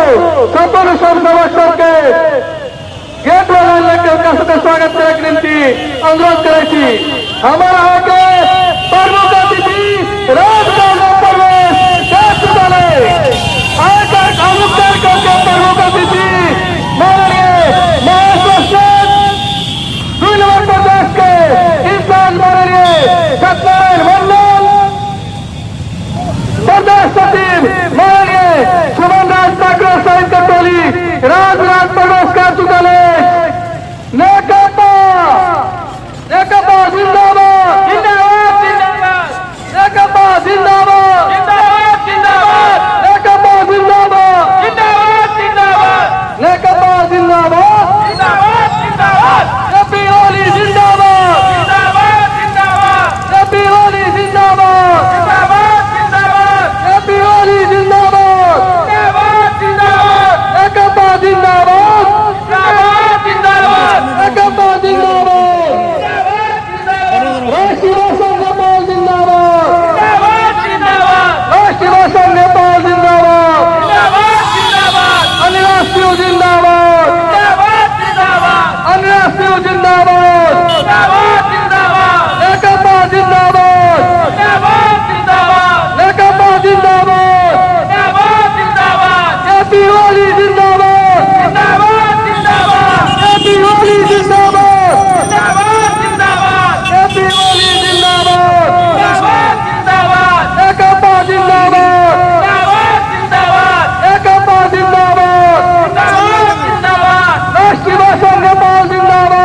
সকল সদস্যকে गेट का स्वागत करने की विनती अनुरोध करें। हमारा आगे प्रमुख अतिथि राजकारण प्रवेश प्रमुख अतिथि माननीय महाराष्ट्र 2 नंबर प्रदेश के इंसान माननीय सत्यनारायण मंडल, प्रदेश सचिव माननीय सुमन राज ठाकुर साहिब का टोली राजराज प्रवेश कर चुका है। नेकपा नेकपा जिंदाबाद जिंदाबाद जिंदाबाद नेकपा जिंदाबाद जिंदाबाद जिंदाबाद नेकपा जिंदाबाद जिंदाबाद जिंदाबाद नेकपा जिंदाबाद जिंदाबाद जिंदाबाद हैप्पी होली जिंदाबाद जिंदाबाद जिंदाबाद हैप्पी होली जिंदाबाद जिंदाबाद जिंदाबाद हैप्पी होली जिंदाबाद जिंदाबाद जिंदाबाद नेकपा जिंदाबाद जिंदाबाद जिंदाबाद नेकपा जिंदाबाद राष्ट्रीय संघ नेपाल जिंदाबाद जिंदाबाद जिंदाबाद राष्ट्रीय संघ नेपाल जिंदाबाद जिंदाबाद जिंदाबाद अनिराष्ट्रीय जिंदाबाद जिंदाबाद जिंदाबाद अनिराष्ट्रीय जिंदाबाद जिंदाबाद जिंदाबाद नेकपा जिंदाबाद जिंदाबाद जिंदाबाद नेकपा जिंदाबाद जिंदाबाद जिंदाबाद हैप्पी होली जिंदाबाद जिंदाबाद जिंदाबाद हैप्पी होली जिंदाबाद जिंदाबाद जिंदाबाद हैप्पी होली जिंदाबाद जिंदाबाद जिंदाबाद नेकपा जिंदाबाद जिंदाबाद जिंदाबाद नेकपा जिंदाबाद जिंदाबाद जिंदाबाद राष्ट्रीय संघ नेपाल जिंदाबाद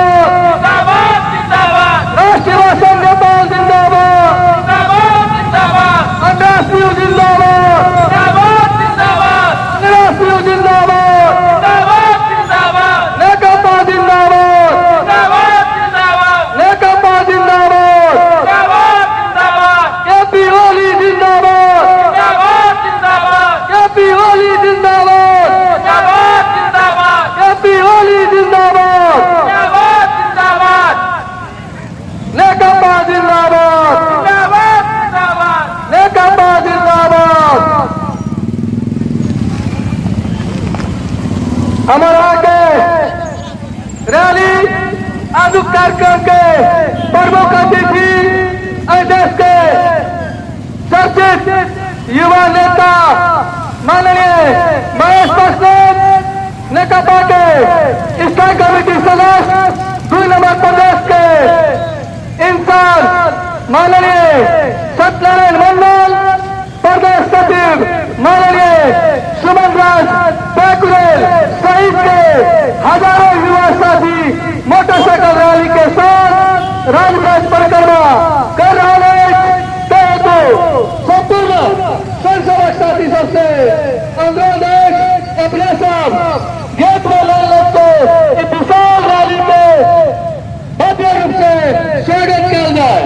जिंदाबाद जिंदाबाद राष्ट्रीय संघ नेपाल जिंदाबाद जिंदाबाद जिंदाबाद अंतर्राष्ट्रीय जिंदाबाद जिंदाबाद जिंदाबाद अंतर्राष्ट्रीय जिंदाबाद जिंदाबाद जिंदाबाद नेकपा जिंदाबाद जिंदाबाद जिंदाबाद नेकपा जिंदाबाद जिंदाबाद जिंदाबाद हैप्पी होली जिंदाबाद जिंदाबाद जिंदाबाद हैप्पी होली जिंदाबाद जिंदाबाद जिंदाबाद हैप्पी होली जिंदाबाद जिंदाबाद जिंदाबाद नेकपा जिंदाबाद जिंदाबाद जिंदाबाद नेकपा जिंदाबाद। हमारा आगे रैली आज कार्यक्रम के प्रमुख अतिथि देश के चर्चित युवा नेता माननीय महेश पासवान, नेकपा के स्थायी कमेटी सदस्य 2 नंबर प्रदेश के इंसान माननीय सत्यनारायण मंडल, प्रदेश सचिव माननीय सुमन राज ठाकुर सहित के हजारों युवा साथी मोटरसाइकिल रैली के साथ राजपथ परिक्रमा कर रहे हैं। तो संपूर्ण संसद साथी सबसे अनुरोध है अपने सब गेट में लोग को इस विशाल रैली में भव्य रूप से स्वागत किया जाए।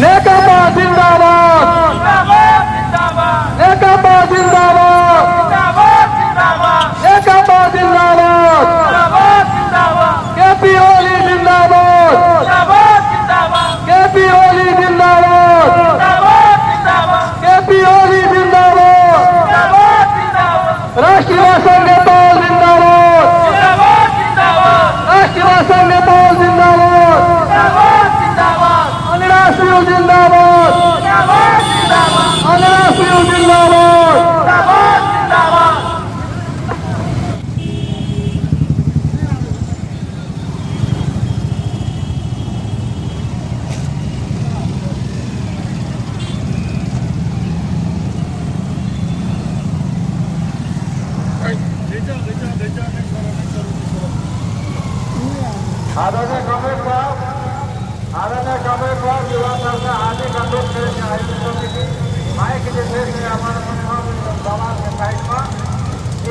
नेकपा जिंदाबाद जिंदाबाद जिंदाबाद नेकपा जिंदाबाद जिंदाबाद जिंदाबाद नेकपा जिंदाबाद जिंदाबाद जिंदाबाद हैप्पी होली जिंदाबाद जिंदाबाद जिंदाबाद हैप्पी होली जिंदाबाद जिंदाबाद जिंदाबाद हैप्पी होली जिंदाबाद जिंदाबाद जिंदाबाद राष्ट्रीय संघ नेपाल जिंदाबाद जिंदाबाद जिंदाबाद राष्ट्रीय संघ नेपाल जिंदाबाद जिंदाबाद जिंदाबाद अंतर्राष्ट्रीय जिंदाबाद जिंदाबाद जिंदाबाद अंतर्राष्ट्रीय जिंदाबाद जिंदाबाद जिंदाबाद। आदरणीय कमेर साहब युवा संघ आगे का अनुरोध करेंगे आयोजन कमेटी माइक के जैसे हमारा समाज के साइड में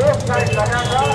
एक साइड लगाकर